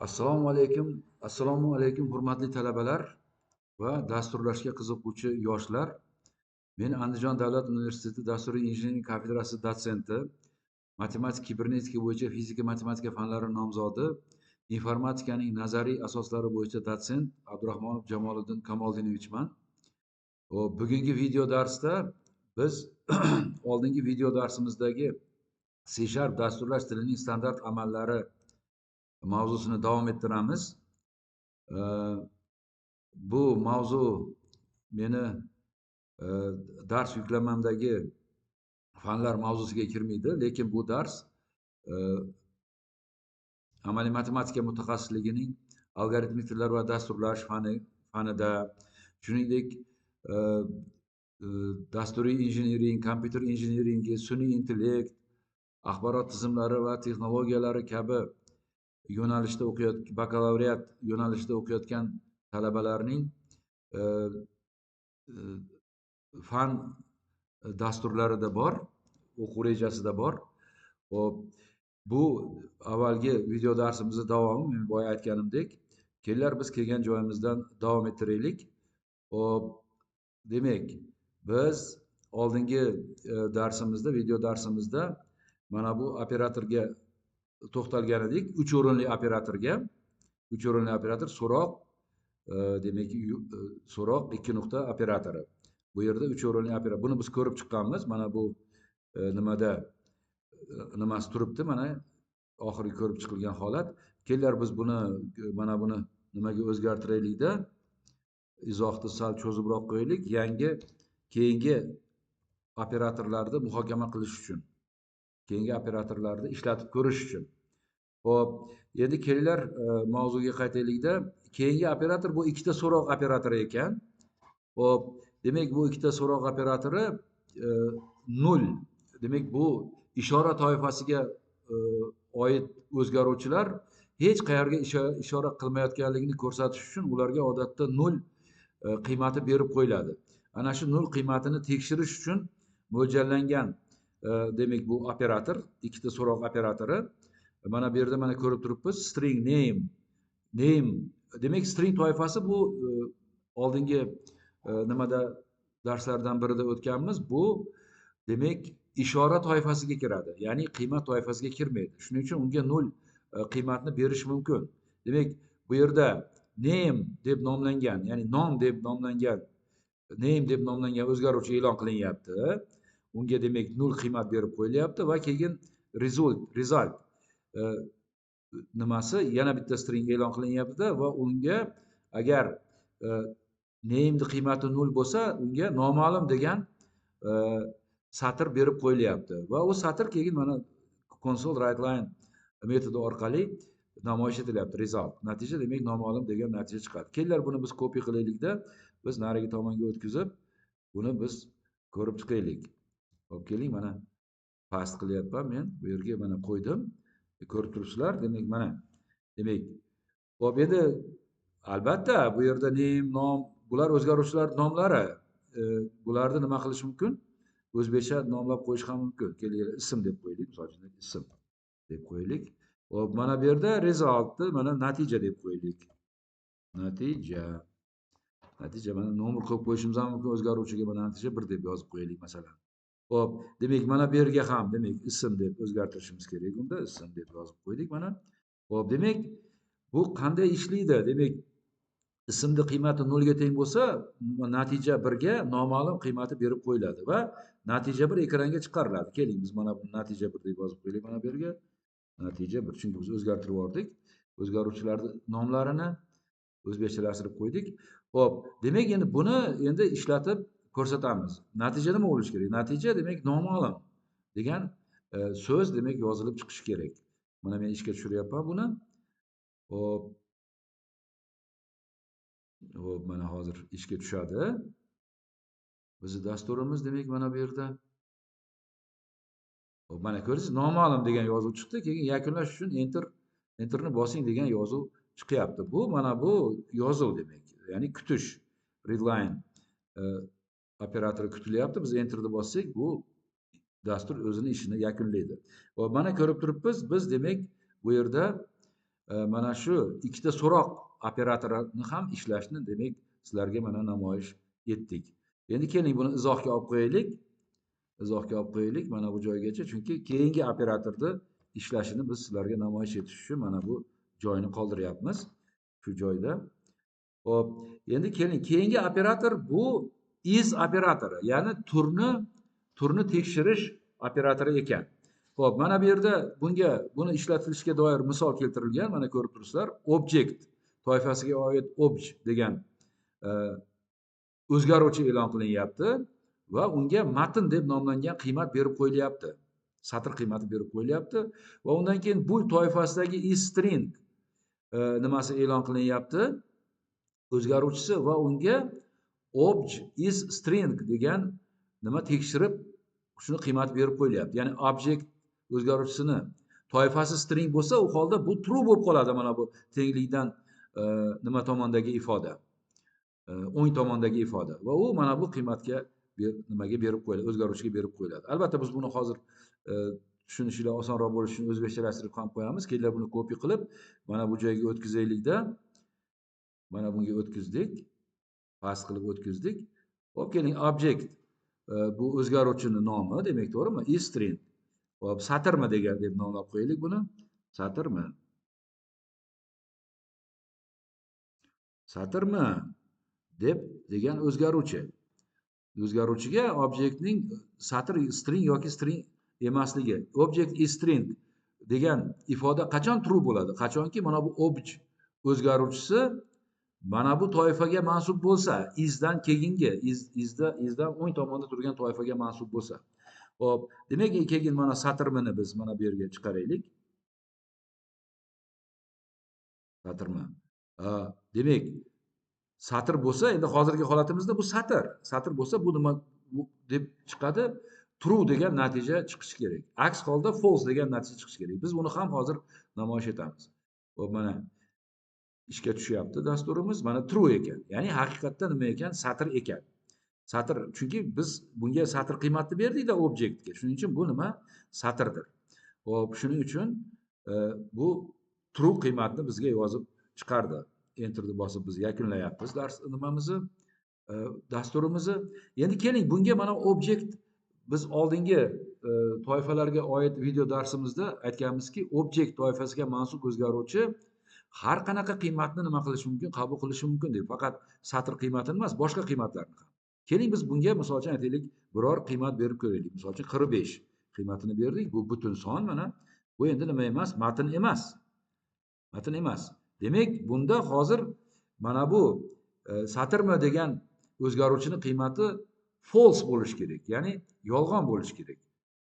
Assalomu alaykum, assalomu alaykum, hurmatli talabalar va dasturlashga qiziquvchi yoshlar. Men Andijon davlat universiteti dasturiy injiniring kafedrasi dotsenti, matematik kibernetika bo'yicha fizika matematika fanlari nomzodi, informatikaning nazariy asoslari bo'yicha dotsent Abdurahmonov Jamoliddin Kamoldinovichman. Xo'p, bugungi video darsda biz oldingi video darsimizdagi C# dasturlash tilining standart amallari mavzusini davom ettiramiz. Bu mavzu meni dars yuklamamdagi fanlar mavzusiga kirmaydi, lekin bu dars amaliy matematika mutaxassisligining algoritmik tillar va dasturlash fanida, shuningdek dasturiy injiniring, kompyuter injiniringi, sun'iy intellekt, axborot tizimlari va texnologiyalari kabi yo'nalishda o'qiyotgan, bakalavriat yo'nalishida o'qiyotgan talabalarning fan dasturlarida bor, o'quv rejasida bor. Xo'p, bu avvalgi video darsimizni davomi, men boya aytganimdek, kelinglar biz kelgan joyimizdan davom ettiraylik. Xo'p, demak, biz oldingi darsimizda, video darsimizda mana bu operatorga to'xtalgan edik. 3 o'rinli operatorga, 3 o'rinli operator so'roq, demak, so'roq 2 nuqta operatori. Bu yerda 3 o'rinli operator. Buni biz ko'rib chiqqanmiz. Mana bu nimada nimasi turibdi, mana oxirgi ko'rib chiqilgan holat. Kelinglar biz buni mana buni nimaga o'zgartiraylikda, izohni sal cho'zibroq qo'yaylik, yangi keyingi operatorlarni muhokama qilish uchun, keyingi operatorlarni ishlatib ko'rish uchun. Xo'p, endi kelinglar mavzuga qaytaylikda. Keyingi operator bu ikkita so'roq operatori ekan. Xo'p, demak bu ikkita so'roq operatori 0. Demak bu ishora toifasiga oid o'zgaruvchilar hech qayerga ishora qilmayotganligini ko'rsatish uchun ularga odatda 0 qiymati berib qo'yiladi. Ana shu 0 qiymatini tekshirish uchun mo'ljallangan demak bu operator, ikkita so'roq operatori. Mana bu yerda mana ko'rib turibmiz string name, name demak string toifasi bu oldingi nimada darslardan birida o'tganmiz. Bu demak ishora toifasiga kiradi, ya'ni qiymat toifasiga kirmaydi. Shuning uchun unga 0 qiymatni berish mumkin. Demak bu yerda name deb nomlangan, ya'ni nom deb nomlangan, name deb nomlangan o'zgaruvchi e'lon qilinyapti. Unga demak 0 qiymat berib qo'yilyapti va keyin result nimasi yana bitta string e'lon qilinyapti va unga agar name'ning qiymati 0 bo'lsa, unga noma'lum degan satr berib qo'yilyapti va u satr keyin mana console writeLine metodi orqali namoyish etilyapti result. Natija demak noma'lum degan natija chiqadi. Kelinglar buni biz copy qilaylikda, biz narigi tomonga o'tkazib, buni biz ko'rib chiqaylik. Hop, keling mana past qilyapman men. Bu yerga mana qo'ydim. Ko'rib turibsizlar. Demak mana. Demak, hop, endi albatta bu yerda name, nom, bular o'zgaruvchilar nomlari. Bularni nima qilish mumkin? O'zbekcha nomlab qo'yish ham mumkin. Kelinglar ism deb qo'yaylik, misol uchun ism deb qo'yaylik. Hop, mana bu yerda resultni mana natija deb qo'yaylik. Natija. Natija mana nomer qo'yib qo'yishimiz ham mumkin o'zgaruvchiga, mana natija 1 deb yozib qo'yaylik masalan. Xo'p, demak mana bu yerga ham demak ism deb o'zgartirishimiz kerak unda, ism deb yozib qo'ydik mana. Xo'p, demak bu qanday ishlaydi? Demak ismning qiymati 0 ga teng bo'lsa, natija 1 ga noma'lum qiymati berib qo'yiladi va natija 1 ekranga chiqariladi. Keling biz mana bu natija 1 deb yozib qo'yaylik mana bu yerga. Natija 1, chunki biz o'zgartirib yubordik. O'zgaruvchilarning nomlarini o'zbekchalashtirib qo'ydik. Xo'p, demak endi buni endi ishlatib ko'rsatamiz. Natija nima bo'lishi kerak? Natija demak noma'lum degan so'z demak yozilib chiqishi kerak. Mana men ishga tushiryapman buni. Xo'p. Xo'p, mana hozir ishga tushadi. Bizning dasturimiz demak mana bu yerda. Xo'p, mana ko'rdingiz, noma'lum degan yozuv chiqdi. Keyin yakunlash uchun enterni bosing degan yozuv chiqyapti. Bu mana bu yozuv demak, ya'ni kutish, readline operatori kutilyapti. Biz enterni bossak, bu dastur o'zini ishini yakunlaydi. Va mana ko'rib turibmiz, biz demak bu yerda Mana shu ikkita so'roq operatorini ham ishlashni demak sizlarga mana namoyish etdik. Endi keling buni izohga olib qo'yaylik. Izohga olib qo'yaylik mana bu joygacha, chunki keyingi operatorni ishlashini biz sizlarga namoyish etish uchun mana bu joyini qoldiryapmiz shu joyda. Xo'p, endi keling keyingi operator bu is operatori, ya'ni turni tekshirish operatori ekan. Xo'p, mana bu yerda buni ishlatilishiga doir misol keltirilgan, mana ko'rib turibsizlar, object toifasiga oid obj degan o'zgaruvchi e'lon qilinyapti va unga matn deb nomlangan qiymat berib qo'yilyapti. Satr qiymati berib qo'yilyapti va undan keyin bu toifasidagi isString nimasi e'lon qilinyapti, o'zgaruvchisi, va unga obj isString degan nima tekshirib shuni qiymat berib qo'yilyapti. Ya'ni object o'zgaruvchisini toifasi string bo'lsa, u holda bu true bo'lib qoladi. Mana bu tenglikdan nima tomondagi ifoda, o'ng tomondagi ifoda, va u mana bu qiymatga nimaga berib qo'yiladi, o'zgaruvchiga berib qo'yiladi. Albatta biz buni hozir tushunishinglar osonroq bo'lishi uchun o'zbekchalashtirib ham qo'yamiz. Kelinglar buni kopiya qilib mana bu joyga o'tkazaylikda. Mana bunga o'tkazdik, past qilib o'tkazdik. Hop, keling object bu o'zgaruvchini nomi, demak to'g'rimi? isString. Hop, satrmi degan deb nomlab qo'yaylik buni. Satrmi? Satrmi deb degan o'zgaruvchi. O'zgaruvchiga objektning satr, string yoki string emasligi. Object isString degan ifoda qachon true bo'ladi? Qachonki mana bu obj o'zgaruvchisi mana bu toifaga mansub bo'lsa, isdan keyingi, isdan o'ng tomonda turgan toifaga mansub bo'lsa. Xo'p, demak keyin mana satrmini biz mana bu yerga chiqaraylik. Satrmi. Demak, satr bo'lsa, endi hozirgi holatimizda bu satr. Satr bo'lsa bu nima deb chiqadi? True degan natija chiqishi kerak. Aks holda false degan natija chiqishi kerak. Biz buni ham hozir namoyish etamiz. Xo'p, mana ishga tushyapti dasturimiz. Mana true ekan. Ya'ni haqiqatda nima ekan? Satr ekan. Satr, chunki biz bunga satr qiymatni berdikda objektga. Shuning uchun bu nima? Satrdir. Xo'p, shuning uchun bu true qiymatni bizga yozib chiqardi. Enterni bosib biz yakunlayapmiz dars nimamizni, dasturimizni. Endi keling bunga mana objekt, biz oldingi toifalarga oid video darsimizda aytganmizki, objekt toifasiga mansub o'zgaruvchi har qanaqa qiymatni nima qilishi mumkin, qabul qilishi mumkin deb, faqat satr qiymatini emas, boshqa qiymatlarni ham. Keling biz bunga misol uchun aytaylik, biror qiymat berib ko'raylik. Misol uchun 45 qiymatini berdik. Bu butun son mana. Bu endi nima emas, matn emas. Matn emas. Demak, bunda hozir mana bu satrmi degan o'zgaruvchining qiymati false bo'lishi kerak, ya'ni yolg'on bo'lishi kerak.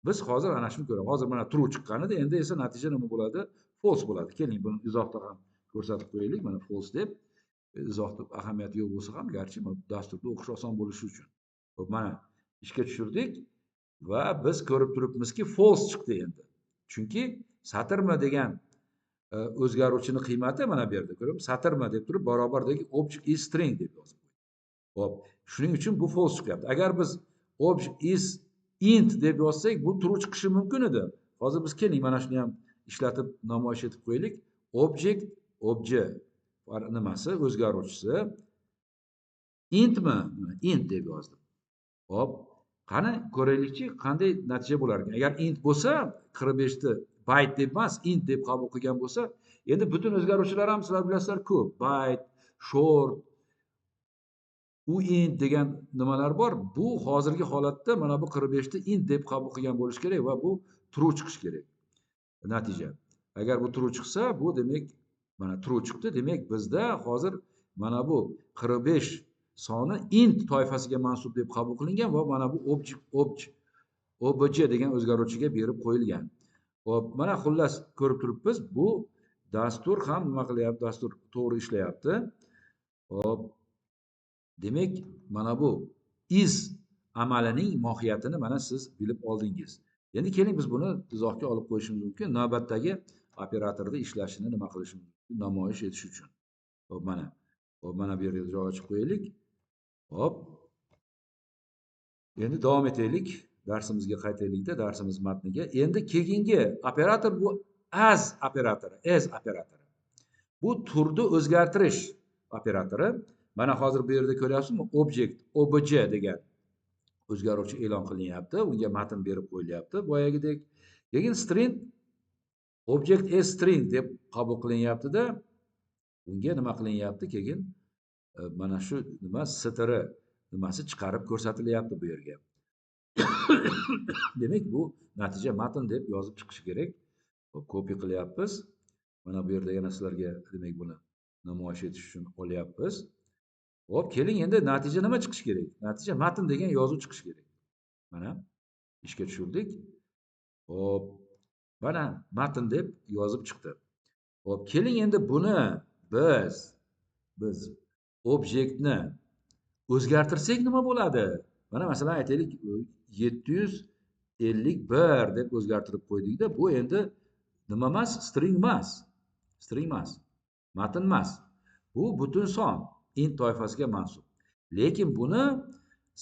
Biz hozir ana shuni ko'ramiz. Hozir mana true chiqqan edi, endi esa natija nima bo'ladi? False bo'ladi. Keling buni izohda ham ko'rsatib qo'yaylik. Mana false deb izohda ahamiyati yo'q bo'lsa ham, garchi dasturda o'qish oson bo'lishi uchun. Xo'p, mana ishga tushirdik va biz ko'rib turibmizki, false chiqdi endi. Chunki satrmi degan o'zgaruvchining qiymati mana bu yerda ko'rib, satrmi deb turib barobardagi object is string deb yozib qo'ydik. Xo'p, shuning uchun bu false chiqyapti. Agar biz object is int deb yozsak, bu true chiqishi mumkin edi. Hozir biz keling mana shuni ham ishlatib namoyish etib qo'yaylik. Object obj nimasi o'zgaruvchisi intmi? Int deb yozdim. Xo'p, qani ko'raylikchi qanday natija bo'lar ekan. Agar int bo'lsa, 45 ni byte deb emas, int deb qabul qilgan bo'lsa, endi butun o'zgaruvchilar ham sizlar bilasizlar ko'p. Byte, short, uint degan nimalar bor. Bu hozirgi holatda mana bu 45 ni int deb qabul qilgan bo'lish kerak va bu true chiqish kerak. Natija. Agar bu true chiqsa, bu demak mana true chiqdi. Demak bizda hozir mana bu 45 soni int toifasiga mansub deb qabul qilingan va mana bu object obj degan o'zgaruvchiga berib qo'yilgan. Xo'p, mana xullas ko'rib turibmiz, bu dastur ham nima qilyapti? Dastur to'g'ri ishlayapti. Xo'p, demak mana bu is amalining mohiyatini mana siz bilib oldingiz. Endi keling biz buni izohga olib qo'yishimiz mumkin. Navbatdagi operatorda ishlashini nima qilishimiz mumkin, namoyish etish uchun. Xo'p, mana. Xo'p, mana bu yerga joy ochib qo'yaylik. Xo'p. Endi davom etaylik. Darsimizga qaytaylikda, darsimiz matniga. Endi keyingi operator bu as operatori, as operatori. Bu turni o'zgartirish operatori. Mana hozir bu yerda ko'ryapsizmi? Object obj degan o'zgaruvchi e'lon qilinyapti. Unga matn berib qo'yilyapti boyagidek. Keyin string object as string deb qabul qilinyapti-da, unga nima qilinyapti? Keyin mana shu nima str nimasi chiqarib ko'rsatilyapti bu yerga. Demak, bu natija matn deb yozib chiqishi kerak. Hop, copy qilyapmiz. Mana bu yerda yana sizlarga demak buni namoyish etish uchun olyapmiz. Hop, keling endi natija nima chiqishi kerak? Natija matn degan yozuv chiqishi kerak. Mana ishga tushirdik. Hop, mana matn deb yozib chiqdi. Hop, keling endi buni biz obyektni o'zgartirsak nima bo'ladi? Mana masalan aytaylik 751 deb o'zgartirib qo'ydikda, bu endi nima emas, string emas. String emas. Matn emas. Bu butun son, int toifasiga mansub. Lekin buni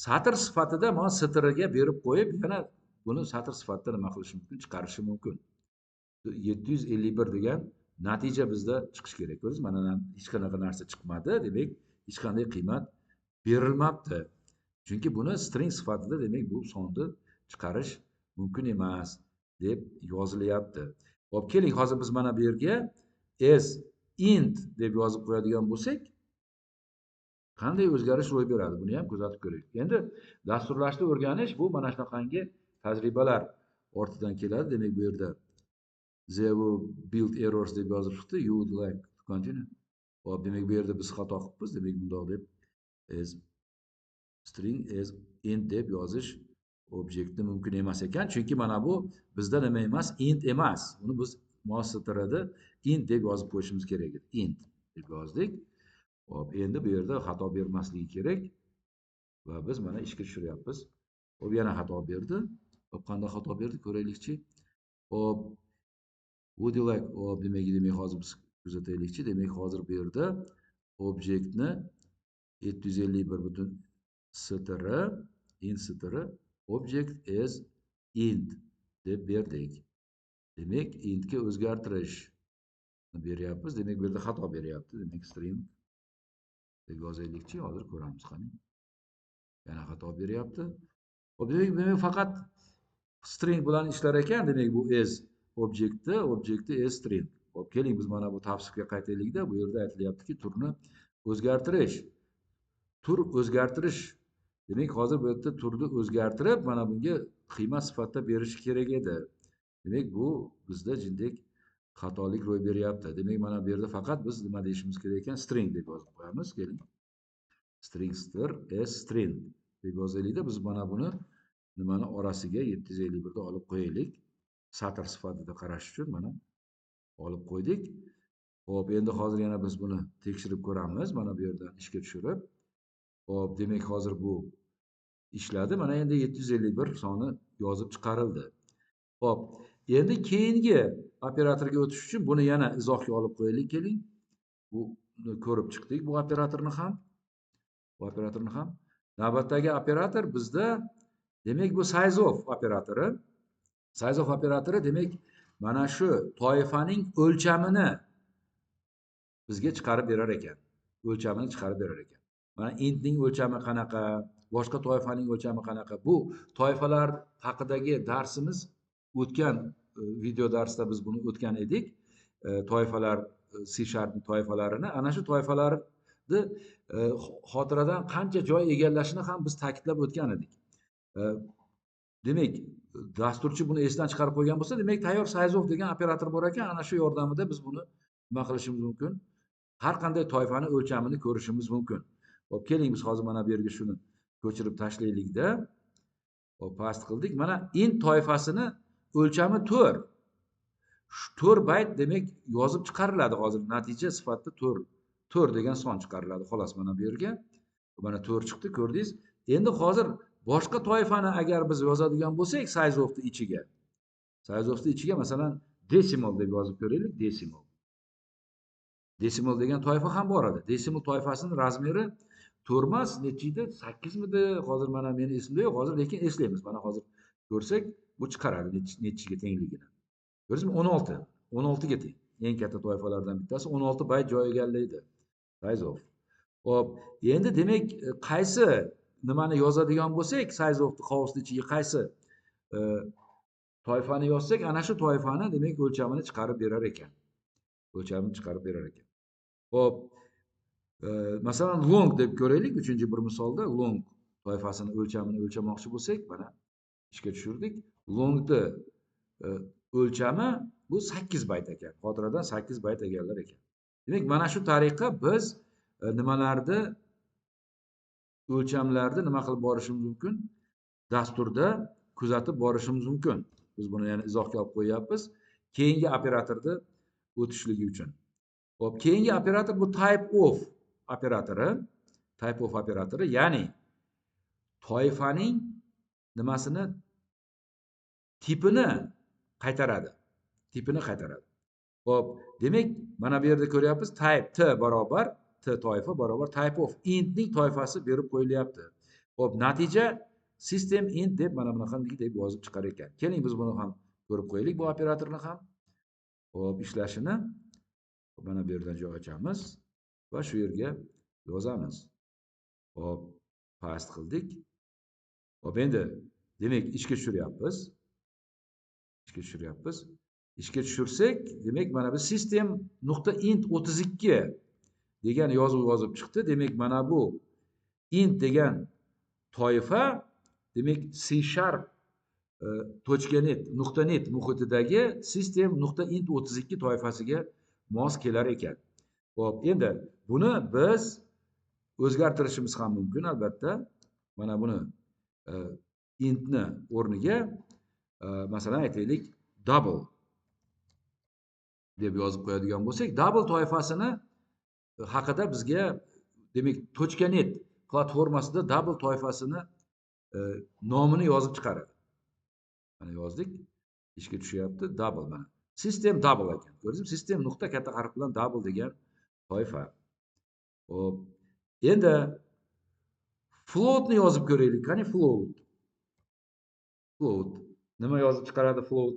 satr sifatida mana strga berib qo'yib, yana buni satr sifatida nima qilish mumkin? Chiqarishi mumkin. 751 degan natija bizda chiqishi kerak. Ko'rdingiz, mana hech qanaqa narsa chiqmadi, demak hech qanday qiymat berilmabdi. Chunki buni string sifatida demak bu sonni chiqarish mumkin emas deb yozilyapti. Hop, keling hozir biz mana bu yerga as int deb yozib qo'yadigan bo'lsak, qanday o'zgarish ro'y beradi? Buni ham kuzatib ko'raylik. Endi dasturlashni o'rganish bu mana shunaqangi tajribalar ortidan keladi. Demak, bu yerda zero build errors deb yozib chiqdi. You would like to continue. Hop, demak bu yerda biz xato qilibmiz. Demak, bundoq deb as string as int deb yozish obyektni mumkin emas ekan. Chunki mana bu bizda nima emas, int emas. Buni biz strda int deb yozib qo'yishimiz kerak edi. Int deb yozdik. Hop, endi bu yerda xato bermasligi kerak va biz mana ishga tushiryapmiz. Hop, yana xato berdi. Hop, qanday xato berdi ko'raylikchi. Hop, would you like, hop, demak hozir biz kuzataylikchi. Demak, hozir bu yerda obyektni 751 butun str int str object as int deb berdik. Demak, intga o'zgartirish beryapmiz. Demak, bu yerda xato beryapti. Demak, string deb yozaylikchi, hozir ko'ramiz qani. Yana xato beryapti. Hop, demak faqat string bilan ishlar ekan. Demak, bu as obyektni as string. Hop, keling biz mana bu tavsifga qaytaylikda, bu yerda aytilyaptiki, turni o'zgartirish. Tur o'zgartirish. Demak, hozir bu yerda turni o'zgartirib, mana bunga qiymat sifatida berish kerak edi. Demak, bu bizda jindek xatolik ro'y beryapti. Demak, mana bu yerda faqat biz nima deyishimiz kerak ekan? String deb yozib qo'yamiz. Keling. String str as string deb yozaylikda, biz mana buni nimani orasiga 751 da olib qo'yaylik. Satr sifatida qarash uchun mana olib qo'ydik. Xo'p, endi hozir yana biz buni tekshirib ko'ramiz. Mana bu yerdan ishga tushirib. Xo'p, demak hozir bu ishladi. Mana endi 751 soni yozib chiqarildi. Xo'p, endi keyingi operatorga o'tish uchun buni yana izohga olib qo'yaylik, keling. Buni ko'rib chiqdik, bu operatorni ham. Bu operatorni ham. Navbatdagi operator bizda demak bu sizeof operatori. Sizeof operatori demak mana shu toifaning o'lchamini bizga chiqarib berar ekan. O'lchamini chiqarib berar ekan. Mana intning o'lchami qanaqa, boshqa toifaning o'lchami qanaqa. Bu toifalar haqidagi darsimiz o'tgan video darsda biz buni o'tgan edik. Toifalar, C Sharpning toifalarini, ana shu toifalarni xotiradan qancha joy egallashini ham biz ta'kidlab o'tgan edik. Demak, dasturchi buni esdan chiqarib qo'ygan bo'lsa, demak tayyor sizeof degan operator bor ekan, ana shu yordamida biz buni nima qilishimiz mumkin? Har qanday toifani o'lchamini ko'rishimiz mumkin. Xo'p, keling biz hozir mana bu yerga shuni ko'chirib tashlaylikda. Xo'p, past qildik. Mana int toifasini o'lchami 4. Shu 4 bayt demak yozib chiqariladi hozir natija sifatida 4 degan son chiqariladi. Xolos mana bu yerga mana 4 chiqdi, ko'rdingiz. Endi hozir boshqa toifani agar biz yozadigan bo'lsak, sizeofni ichiga. Sizeofni ichiga masalan decimal deb yozib ko'raylik, decimal. Decimal degan toifa ham bor edi. Decimal toifasining razmeri 4 emas, necha edi? 8 midi? Hozir mana meni esimda yo'q, hozir lekin eslaymiz. Mana hozir ko'rsak, bu chiqaradi nechiga tengligini. Ko'rdingizmi? 16. 16 ga teng. Eng katta toifalardan bittasi 16 bayt joy egallaydi. Size of. Xo'p, endi demak qaysi nimani yozadigan bo'lsak, size ofni qovusning ichiga qaysi toifani yozsak, ana shu toifani demak o'lchamini chiqarib berar ekan. O'lchamini chiqarib berar ekan. Xo'p, masalan long deb ko'raylik, uchinchi bir misolda long toifasini o'lchamini o'lchamoqchi bo'lsak, mana ishga tushirdik. Longni o'lchami bu 8 bayt ekan. Xotiradan 8 bayt egallar ekan. Demak, mana shu tariqa biz nimalarni o'lchamlarni nima qilib borishimiz mumkin? Dasturda kuzatib borishimiz mumkin. Biz buni yana izohga olib qo'yapmiz. Keyingi operatorni o'tishligi uchun. Xo'p, keyingi operator bu type of operatori. Type of operatori, ya'ni toifaning nimasini tipini qaytaradi. Tipini qaytaradi. Xo'p, demak, mana bu yerda ko'ryapmiz type t barobar t toifa barobar type of intning toifasi berib qo'yilyapti. Xo'p, natija system int deb mana bunaqa deb yozib chiqar ekan. Keling biz buni ham ko'rib qo'yaylik, bu operatorni ham. Xo'p, ishlashini mana bu yerdan joy ochamiz va shu yerga yozamiz. Xo'p, past qildik. Xo'p, endi demak ishga tushiryapmiz. Ishga tushiryapmiz. Ishga tushirsak, demak mana bu system .int 32 degan yozuv yozib chiqdi. Demak, mana bu int degan toifa demak C# .net .net muhitidagi system .int 32 toifasiga mos kelar ekan. Xo'p, endi buni biz o'zgartirishimiz ham mumkin albatta. Mana buni intni o'rniga masalan aytaylik double deb yozib qo'yadigan bo'lsak, double toifasini haqida bizga demak .net platformasida double toifasini nomini yozib chiqaradi. Mana yozdik, ishga tushyapti double mana. System double ekan. Ko'rdingizmi? System nuqta katta harf bilan double degan toifa. Xo'p, endi floatni yozib ko'raylik. Qani float? Float. Nima yozib chiqaradi float?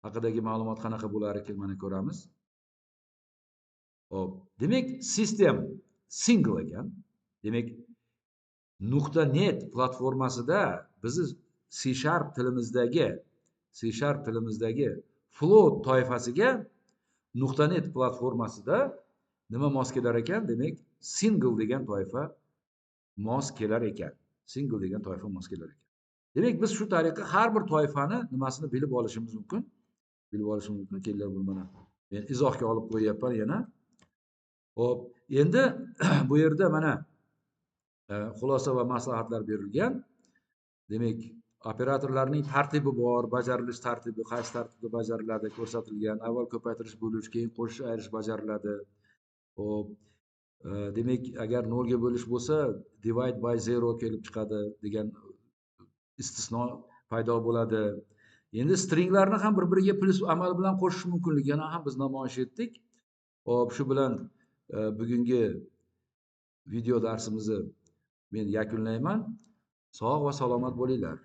Haqidagi ma'lumot qanaqa bo'lar ekan mana ko'ramiz. Xo'p, demak system single ekan. Demak .net platformasida bizni C# tilimizdagi float toifasiga .net platformasida nima mos kelar ekan? Demak single degan toifa mos kelar ekan. Single degan toifa mos kelar ekan. Demak biz shu tariqa har bir toifani nimasini bilib olishimiz mumkin. Bilib olishimiz mumkin. Kelinglar buni mana men izohga olib qo'yapman yana. Xo'p, endi bu yerda mana xulosa va maslahatlar berilgan. Demak, operatorlarning tartibi bor, bajarilish tartibi, qaysi tartibda bajariladi ko'rsatilgan. Avval ko'paytirish, bo'lish, keyin qo'shish, ayirish bajariladi. Xo'p, demak, agar 0 ga bo'lish bo'lsa, divide by 0 kelib chiqadi degan istisno paydo bo'ladi. Endi stringlarni ham bir-biriga plus amali bilan qo'shish mumkinligini ham biz namoyish etdik. Xo'p, shu bilan bugungi video darsimizni men yakunlayman. Sog' va salomat bo'linglar.